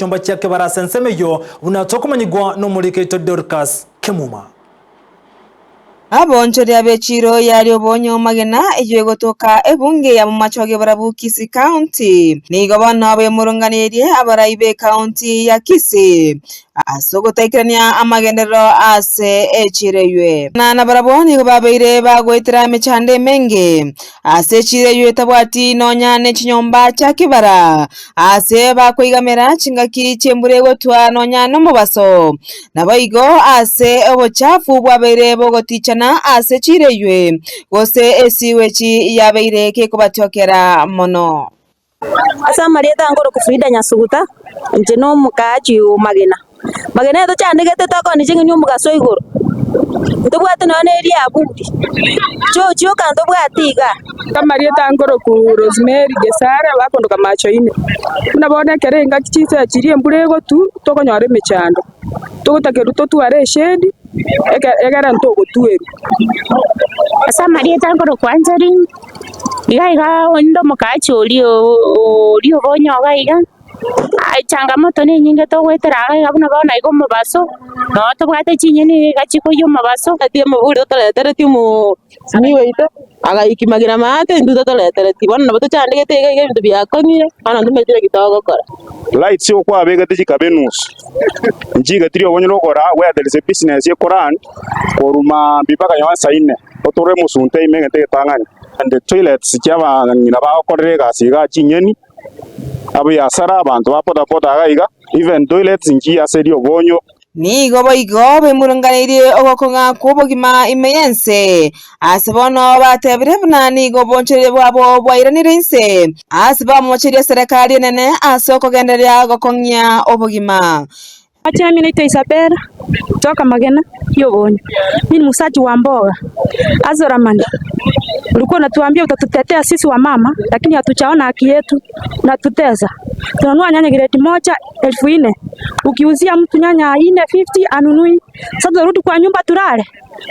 chiomba chia kebara ase ensemo eyio, buna tokomanyigwa nomoriki oito Dorcas Kemuma. Abaonchoria b'echiiro yaria obonyo magena eyio egotoka ebunge ya Bomachoge Borabu Kisii County nigo bono bemurunganeirie abarai b'ecounty ya Kisii ase ogotaikerania amagenderero ase echiiro eyio. Na nabarabwo nigo babeire bagoetera emechando emenge ase echiiro eyio etabwati nonya ne chinyomba chia kebara, aase bakoigamera chingaki chi'embura egotwa nonya nomobaso. Naboigo ase obochafu bwabeire bogotichana ase chiira eywe, gose esiwechi yabeire kekobatokera mono. Ase amarieta nkorokwa Frida Nyasuguta, inche na omokaachi o Magena. Magena etochandegete tokoonia ching'eni omogaso igoro, ntobwate nonya na eriaburi, chiochioka ntobwati igaa. Amarieta nkorokwa Rosemary Gesare bakondoka Machoine. Buna bono ekero engaki chinsa chiria embura egotwa, tokonyora emechando, togotakerwa totware eshade eke egere ntogotwerwa. Ase amarieta nkorokwa Angeline, iga iga onde omokaachi oria oria obonye iga iga. Echangamoto nenyinge togoetera iga iga buna bono iga omobaso, noo tobwate chinyeni iga chikoiywa omobaso. Ati amaburi totoretereti omosimii oito, agaiki magena maate intwe totoretereti. Bono nabo tochandegete iga iga ebinto biakong'ire, bono ntomanyeti naki togokora. Lights okwabegete chikaba enusu, nchigetiri obonyene okora where there is a business ekorun korwa maambia mpaka nonye saa inne, otore omosunte ime egento egetang'ani. And toilets chia abang'ina bagokorera egasi igaa chinyeni. Abiasara, abanto ba boda boda iga iga, even toilets nchiya ase riobonyo. Nigo boigo bemurunganeirie ogokong'a kw'obogima ime y'ense, ase bono batebire buna nigo obonchoreria bwabo bwairanire inse, ase bamocherie eserekari enene ase okogendereria gokong'ia obogima. Machani naitwa Isabella kutoka Magena y'obonyo. Mimi ni muuzaji wa mboga. Azoramani, ulikuwa unatuambia utatutetea sisi wamama lakini hatujaona haki yetu, unatutesa. Tunanunua nyanya grade moja elfu nne, ukiuzia mtu nyanya nne fifty hanunui. Sasa tutarudi kwa nyumba tulale?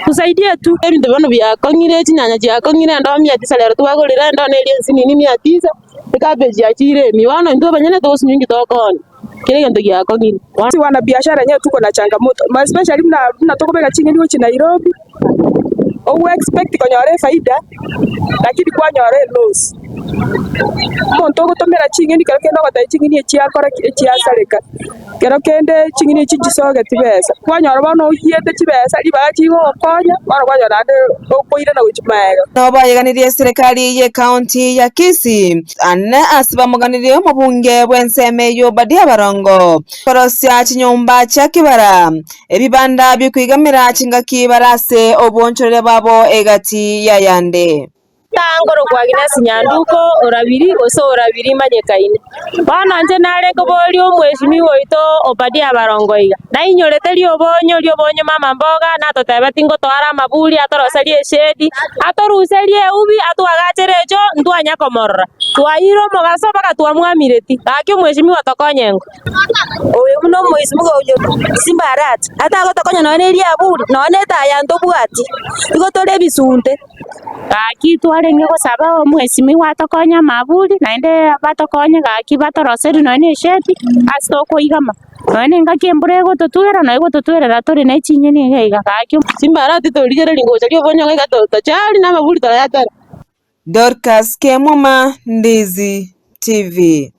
Tusaidie tu. Ebinto bono biakong'ire, chinyanya chiakong'ire endoo mia tisa rero twagorire endoo neri ensinini mia tisa, ecabbage yachire emiya. Bono intwe abanyene togosinywa inki tokoonia. Kera egento giakong'ire. Sisi wanabiashara enyewe tuko na changamoto ma especially buna buna tokobeka ching'eni gochia Nairobi, ogo expect konyora efaida lakini kwanyora eloss. Omonto ogotomera ching'eni kero kende ogoteba ching'eni echi chiakora ki echiasareka, kero kende ching'eni echi chisogeti besa, kwanyora bono oyiete chibesa ribaga chigogokonya bono kwanyora naende okoirana gochia maega. Nabo bayeganirie eserekari y'ecounty ya Kisii Ane ase bamoganirie omobunge bw'ensemo eyio Obadia Barongo, korosia chinyomba chia kebara, ebibanda bi'okoigamera chingaki bare ase oboonchoreria bwabo egati y'ayande. Tangorokwa Agnes Nyanduko orabiri gose orabiri manyekaine. Bono inche nare nkoboria omweshimiwa oito Obadia Barongo iga, nainyorete riobonyo riobonyo mama mboga natotebeti ngotoare amaburi atoroserie eshedi, Atoruserie eubi, atwagachere echo, ntwanya komorora. Twayire omogaso mpaka twamwamireti. Gaki omweshimiwa tokonye ng'o? Oyo buna omoisimuga oyo Simba arache, atagotokonya nonya ne riaburi, nonya ne etaya ntobwati, igo tore ebisunte. Gaki twarenge gosaba omweshimiwa atokonye amaburi, naende batokonye gaki batoroserie nonya ne eshedi ase tokoigama. Nonya nengaki embura egototwera, nonya egototwerera tore ne chinyeni iga iga gaki. Chimbarati torigereria gocha riobonyo iga tochari na amaburi torayatare. Dorcas Kemuma, Ndizi TV.